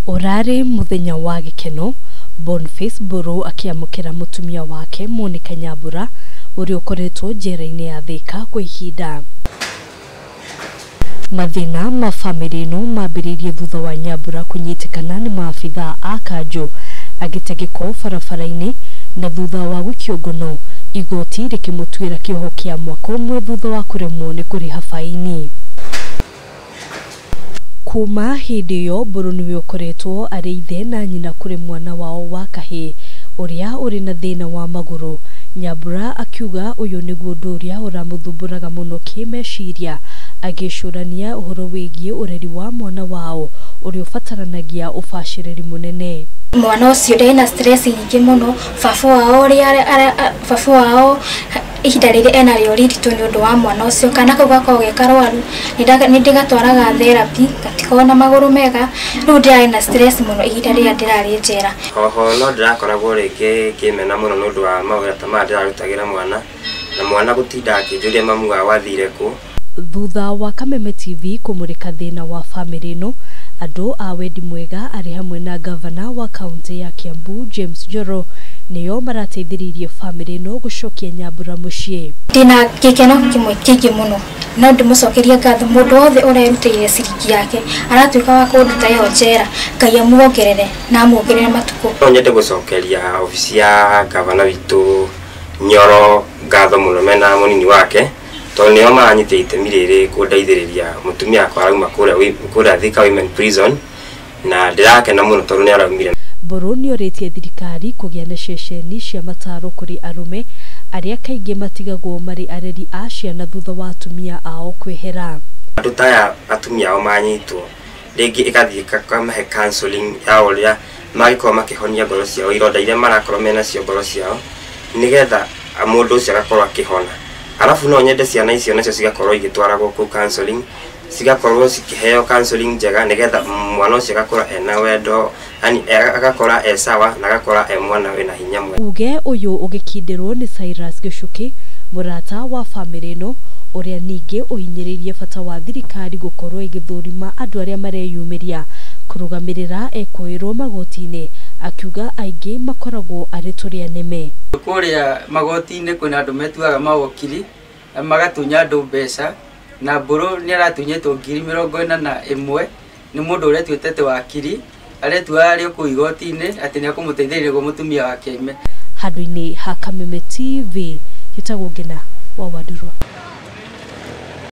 Ũrarĩ mũthenya wa gĩkeno Boniface Mburu akĩamũkĩra mũtumia wake Monica Nyambura ũrĩa ũkoretwo njera-inĩ ya Thika kwa ihinda. Mathĩna ma bamĩrĩ ĩno mambĩrĩirie thutha wa Nyambura kũnyitĩkana nĩ maabithaa a kanjũ agĩte gĩko barabara-inĩ na thutha wa gũikio ngono igoti rĩkĩmũtuĩra kĩoho kĩa mwaka ũmwe thutha wa kũremwo nĩ kũrĩha baini. Kuma hĩndĩ ĩyo Mburu nĩwe ũkoretwo arĩ ithe na nyina kũrĩ mwana wao wa kahĩĩ ũrĩa ũrĩ na thĩna wa magũrũ. Nyambura akiuga ũyũ nĩguo ũndũ ũrĩa ũramũthumbũraga mũno kĩmeciria, agĩcũrania ũhoro wĩgiĩ ũreri wa mwana wao ũrĩa ũbataranagia ũbacĩrĩri mũnene. Mwana ũcio ndarĩ na stress nyingĩ mũno, baba wao ũrĩa baba wao ihinda rĩrĩ enarĩo rĩritũ nĩ ũndũ wa mwana ũcio, kana kau gakoragwo ge karwaru, nĩ ndĩgatwaraga therapy, gatikoragwo na magũrũ mega, rĩu ndĩrarĩ na stress mũno ihinda rĩrĩa ndĩrarĩ njera. Oho no ndĩrakoragwo rĩngĩ ngĩmena mũno nĩ ũndũ wa mawĩra ta maya ndĩrarutagĩra mwana, na mwana gũtinda akĩnjũria mamu wao athire kũ. Thutha wa Kameme TV kũmũrĩka thĩna wa bamĩrĩ ĩno, andũ a wendi mwega arĩ hamwe na gavana wa kaunti ya Kiambu James Njoro nĩo marateithĩrĩirie bamĩrĩ ĩno gũcokia Nyambura mũciĩ. Ndĩna gĩkeno kĩmwe kĩingĩ mũno, no ndĩmũcokerie ngatho mũndũ wothe ũrerutĩire ciringi yake aratuĩka wa kũnduta ĩyo njera, Ngai amuongerere na amuongerere matukũ. No nyende gũcokeria obici ya gavana witũ Nyoro ngatho mũno mena mũnini wake, tondũ nĩo maranyita itemi rĩrĩ kũndeithĩrĩria mũtumia wakwa arauma kũrĩa Thika Women Prison, na ndĩrakena mũno tondũ nĩ araumire. Mburu nĩorĩtie thirikari kũgĩa na ceceni cia mataro kũrĩ arũme arĩa kaingĩ matigagwo marĩ areri a ciana thutha wa atumia ao kwehera. Andũ ta aya atumia ao manyitwo rĩngĩ ĩgathiĩ ĩkamahe counseling ya ũrĩa mangĩkorwo makĩhonia ngoro ciao, ironda iria marakorwo menacio ngoro ciao, nĩgetha mũndũ ũcio agakorwo akĩhona. Arabu no nyende ciana icio nacio cigakorwo igĩtwaragwo kũu counseling, cigakorwo cikĩheo counseling njega nĩgetha mwana ũcio agakorwo ena wendo, yani agakora e sawa na agakora e mwana wĩna hinya mwega. Uge ũyũ ũgĩkindĩrwo nĩ Cyrus Gĩchukĩ, mũrata wa bamĩrĩ ĩno, ũrĩa ningĩ ũhinyĩrĩirie bata wa thirikari gũkorwo ĩgĩthũrima andũ arĩa mareyumĩria kũrũgamĩrĩra ekũĩrwo magoti-inĩ, akiuga aingĩ makoragwo arĩ tũrĩa nĩme. Kũrĩa magoti-inĩ kwĩna andũ metuaga mawokiri na magatunya andũ mbeca, na Mburu nĩ aratunyĩtwo 41,000 nĩ mũndũ ũrĩa etuĩte wakiri, aretua arĩ kũu igoti-inĩ atĩ nĩ ekũmũteithĩrĩria nĩguo mũtumia wake aime. Handũ-inĩ ha Kameme TV, njĩtagwo Ngina wa Wandurwa.